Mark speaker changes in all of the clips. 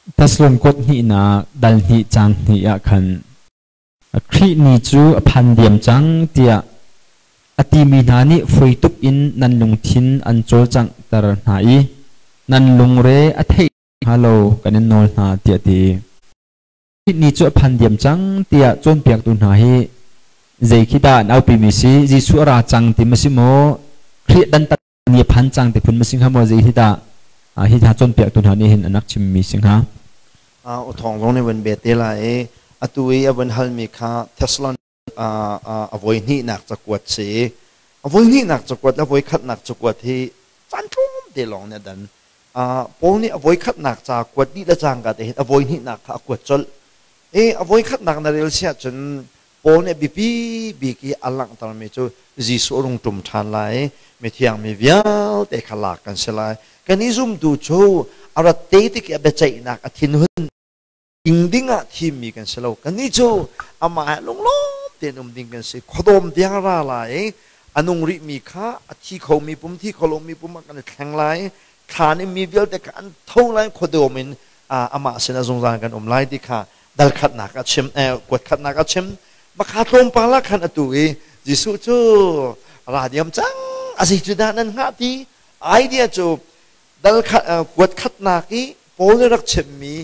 Speaker 1: Thessalon kuat hnihnak dal hnih caang hnih ah khan Khrih ni cu a phan diam cang tiah a timi hna nih foi tuk in nan lungthin an cawlcanghter hna i nan lungre a theih hnga lo kan in nawl hna tiah a ti. Khrih ni cu a phan diam cang tiah cawnpiaktu hna hi zei khi dah an aupimi si? Jesuh a ra cang ti ma si maw? Khrih dantat ni a phan cang ti phun ma si hnga maw? Zei hi dah hi hna cawnpiaktu hna nih hin an rak chimmi si hnga?
Speaker 2: U Thawng zong nih vun bet te lai i atu i a vun halmi kha Thessalon a voi hnihnak cakuat si i a voi hnihnak cakuat le a voi khatnak cakuat hi caan tlawm te lawng nih a dan. Paul nih a voi khatnak ca kuat dih le cangka te hin a voi hnihnak kha a kuat colh. I a voi khatnak na rel si ahcun Paul nih biapi bik i a langhtermi cu Jesuh a rung ṭum ṭhan lai i mithiang mi vialte kha lak kan si lai. Kan i zumtu cu a rat te tik i a biaceihnak a thinhun ing ding ah thimmi kan si lo. Kannih cu amah he lunglawm tein um ding kan si. Khuadawm tiang a ra lai i a nung rihmi kha a thi khomi pum, thi kho lomi pum ah kan i thleng lai. Thlan in mi vialte kha an tho lai, khuadawm in amah sinah zungzal kan um lai ti kha dal khatnak a chim, kuat khatnak a chim. Makha tlawmpal ah khan atu i Jesuh cu ra diam cang, a zei cu dah nan hngah ti idea cu dal khat kuat khatnak i Paul nih rak chimmi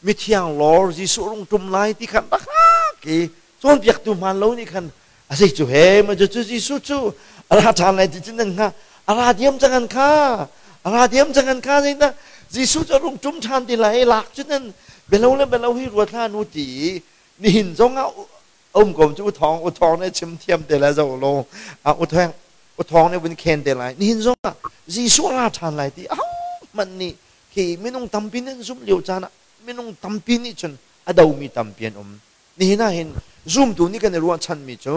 Speaker 2: mithiang lawr Jesuh rung ṭum lai ti khan rak hak i cawnpiaktu hmaan lo nih khan a zei cu he ma cu Jesuh cu a ra ṭhan lai ti cu nan hnga a ra diam cang an kha a ra diam cang an kha zeidah Jesuh cu rung ṭum ṭhan ti lai lak cu nan belo le belo hi ruat hlah nu ti nihin zong ah um ko cu uthawng uthawng nih chim thiam te lai zo lo uthawng uthawng nih vun khen te lai nihin zong ah Jesuh ra ṭhan lai ti ahohmanh nih khi minung tampi nih an zumh lio caan ah minung tampi nih cun a domi tampi an um nihin ah hin zumtu nih kan i ruahchanmi cu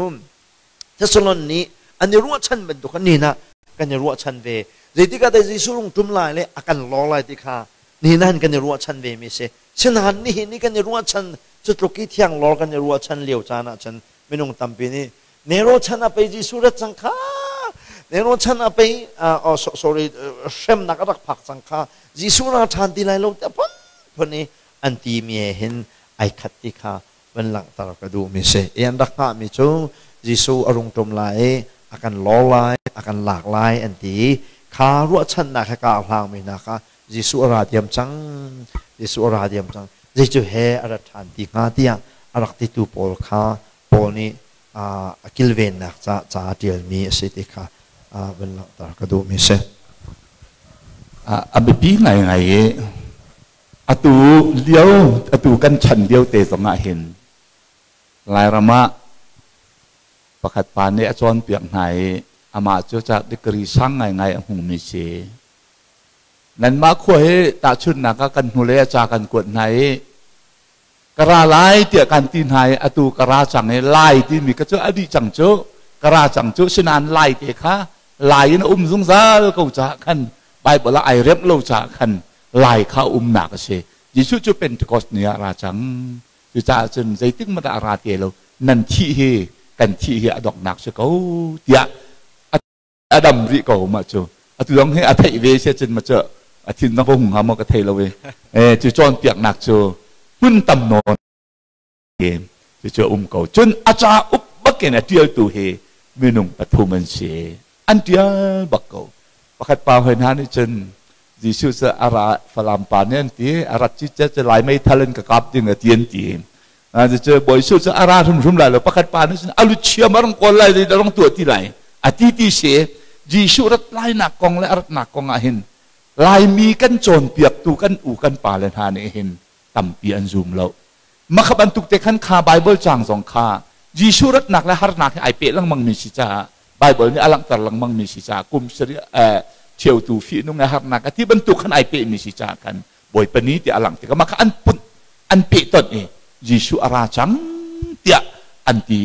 Speaker 2: Thessalon nih an i ruahchan bantuk khan nihin ah kan i ruahchan ve zeitik ah dah Jesuh rung ṭum lai le a kan lawr lai ti kha nihin ah hin kan i ruahchan ve mi si sinain nihin i kan i ruahchan cu tluk i thiang lawr kan i ruahchan lio caan ah cun minung tampi nih Nero chan ah pei Jesuh rat cang kha Nero chan ah pei oh, sorry hremnak a rak phak cang kha Jesuh ra ṭhan ti lai lo tiah phunphun i an ti mi he hin ai khat ti kha van langhter ka duh mi si i an rak hngah mi cu Jesuh a rung ṭum lai i a kan lawr lai a kan lak lai an ti i kha ruahchannak he kaa hlang mi hna kha Jesuh a ra diam cang Jesuh a ra diam cang zei cu he a rat ṭhan ti hnga tiah a rak titu pawl kha Paul nih a kilvennak ca ca a ṭialmi a si ti kha van langhter ka duhmi si.
Speaker 3: A biapi ngaingai i atu lio atu kan chan lio te zong ah hin Lairam ah pakhat pa nih a cawnpiak hna i amah cu cak degree sang ngaingai a hmumi si. Nanmah khua hi tahchunhnak ah kan hnulei ah ca kan kuat hna i ka ra lai tiah kan ti hna i atu ka ra cang i lai timi ka cu a dih cang cu ka ra cang cu sinain lai te kha lai in a um zungzal ko caah khan Bible ah ai remh lo caah khan lai kha umnak a si Jesuh cu Pentecost ni ah ra cang cucaah cun zeitik hmanh ah a ra te lo nan thih hi kan thih hi a donghnak si ko tiah a dam rih ko mah cu atu zong hi a theih ve sia cun ma cu a thin zong ka hung hnga maw ka thei lo i cu cawnpiaknak cu hmun tam nawn cu cu um ko cun a ca up bakin a tialtu hi minung pathum an si an tial bak ko pakhat pa hoi hna nih cun Jesuh cu a ra Falam pa nih an ti a rat ci cu lai meithal in ka kap ding a ti an ti cu Bawi Jesuh cu a ra hrimhrim lai lo pakhat pa nih cun a lu chiam a rung kawl lai a rung tuah ti lai a ti ti si Jesuh rat lainak kong le a ratnak kong ah hin Laimi kan cawnpiaktu kan u kan pa le hna nih hin tampi an zum lo makha bantuk te khan kha Bible cang zong kha Jesuh ratnak le harnak hi ai peh lengmang mi si caah Bible nih a langhter lengmang mi si caah kum sarih cheutu fihnung le harnak a ti bantuk khan ai peh mi si caah khan Bawipa ni ti a langh tikah mah kha an put an pehtonh i Jesuh a ra cang tiah an ti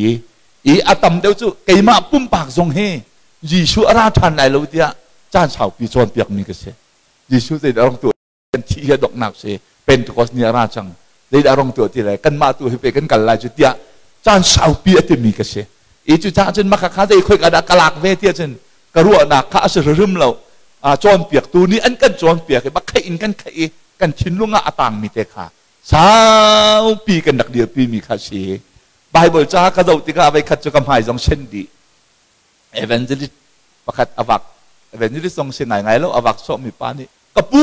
Speaker 3: i a tam deuh cu keimah pumpak zong hi Jesuh a ra ṭhan lai lo tiah caan saupi cawnpiakmi ka si. Jesuh zeidah rong tuah kan thih hi a donghnak si Pentecost ni a ra cang zeidah rong tuah ti lai kanmah tu hi pe kan kal lai cu tiah caan saupi a timi ka si. I cu caah cun maka kha zei khoi ka dah ka lak ve tiah cun ka ruahnak kha a si hrim lo. Cawnpiaktu nih an kan cawnpiak i bakheih in kan kheih i Kan thinlung ah a tangmi te kha saupi kan rak dirpi mi kha si. Bible ca ka zoh tikah voi khat cu ka hmai zong sen dih. Evangelist pakhat a vak. Evangelist zong si ngaingai lo, a vak sawhmi pa nih, ka pu,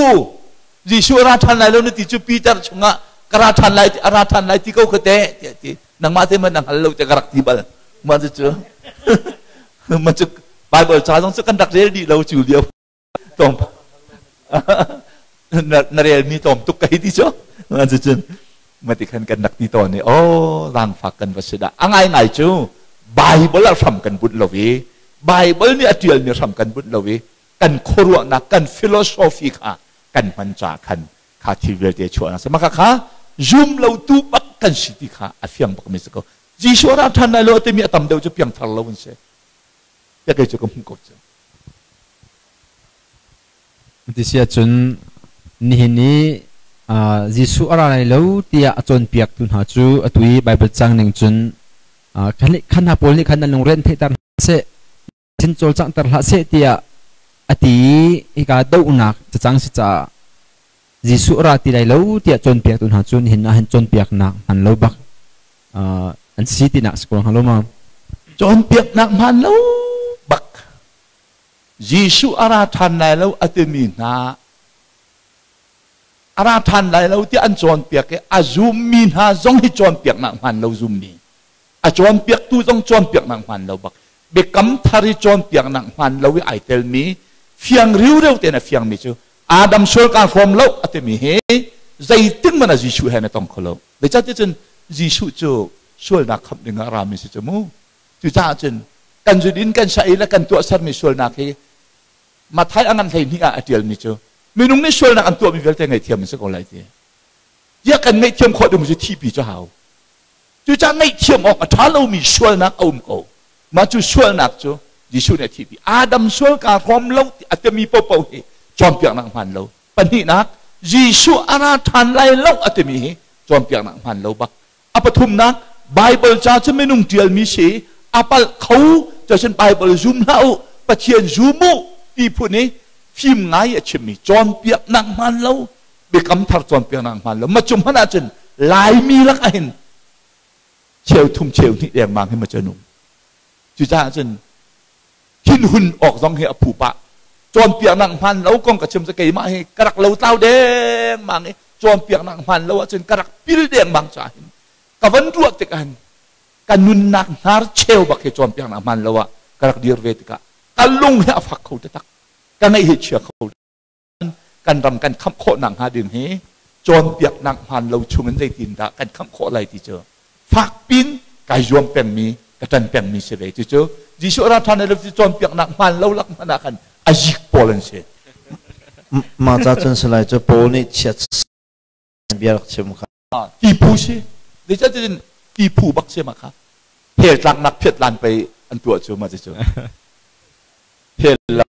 Speaker 3: Jesuh a ra ṭhan lai lo na ti cu Peter chungah ka ra ṭhan lai, a ra ṭhan lai ti ko kha teh, tiah ti. Nangmah te man na hngal lo tiah ka rak ti bal. Mah cu mah cu Bible ca zong cu kan rak rel dih lo cu lio. Tlawm na relmi tlawm tuk kai ti cu. Mah cu cun mati khan kan rak ti tawn i, oh, zaangfak kan va si dah. A ngaingai cu Bible ah hram kan bunh lo i, Bible nih a ṭialmi hram kan bunh lo i, kan khuaruahnak, kan philosophy kha kan hman ca khan kha thil vialte chuahnak si. Mah kha zum lo tu bak kan si ti kha a fiang bak mi si ko. Jesuh ra ṭhan lai lo a timi a tam deuh cu piangthar lo an si. Tiah kei cu ka hmuh ko cu.
Speaker 1: Ti si ahcun nihin i Jesuh a ra lai lo tiah a cawnpiaktu hna cu atu i Baibal cang ning cun khan hna pawl nih khan nan lungren theihter hna seh, thin cawlcanghter hlah seh tiah a ti i hika dohnak cacang si caah Jesuh a ra ti lai lo tiah cawnpiaktu hna cu nihin ah hin cawnpiaknak hman lo bak an si tinak si ko hnga lo ma?
Speaker 3: Cawnpiaknak hman lo bak. Jesuh a ra ṭhan lai lo a timi hna, a ra ṭhan lai lo tiah an cawnpiak i a zummi hna zong hi cawnpiaknak hmaan lo zummi, a cawnpiaktu zong cawnpiaknak hmaan lo bak, Biakam Thar i cawnpiaknak hmaan lo i ai telmi, fiang riureu tein a fiangmi cu Adam sual kaa hrawm lo a timi hi zeitin hmanh ah Jesuh he na tong kho lo. Zeicahtiah cun Jesuh cu sualnak khamh ding ah a rami si cu mu. Cucaah cun kan zudin kan sa le kan tuahsermi sualnak hi Matthai a ngan 12 ah a ṭialmi cu minung nih sualnak an tuahmi vialte ngaihthiam an si ko lai ti. Tiah kan ngaihthiam khawh ding cu thihpi cu hau. Cucaah ngaihthiam awk a ṭha lomi sualnak a um ko. Mah cu sualnak cu Jesuh nih a thihpi. Adam sual kaa hrawm lo a timi paohpaoh hi cawnpiaknak hmaan lo. Pahnihnak, Jesuh a ra ṭhan lai lo a timi hi cawnpiaknak hmaan lo bak. A pathumnak, Baibal ca cu minung ṭialmi si, a palh kho, cuacun Baibal zum hlah u, Pathian zum u ti phun i fim ngai a chimmi cawnpiaknak hmaan lo, Biakam Thar cawnpiaknak hmaan lo. Macung hmanh ahcun Laimi lak ahhin cheu thum cheu hnih dengmang hi ma cu an um. Cucaah cun thinhun awk zong hi a phu pah. Cawnpiaknak hmaan lo kong ka chim cu keimah hi ka rak lotlau dengmang i cawnpiaknak hmaan lo ahcun ka rak pil dengmang caah hin ka van ruah tikah hin ka nunnak hnar cheu bak hi cawnpiaknak hmaan lo ah ka rak dir ve tikah ka lung hi a fak kho taktak, ka ngaih hi chia kho. Kan ram kan khamh khawh nakhnga ding hi cawnpiaknak hmaan lo chungin zeitindah kan khamh khawh lai ti cu fakpin kai zuam pengmi, ka ṭan pengmi si ve. Cucu Jesuh ra ṭhan lo cu cawnpiaknak hmaan lo lak hmanh ah khan a zik pawl an si.
Speaker 2: Mah ca cun salai cu Paul nih chiat bia rak chim kha.
Speaker 3: Ti phu si. Zeicahtiah ti phu bak si ma kha. Hell tlaknak phiat lan pei an tuah cu ma cu. Hell.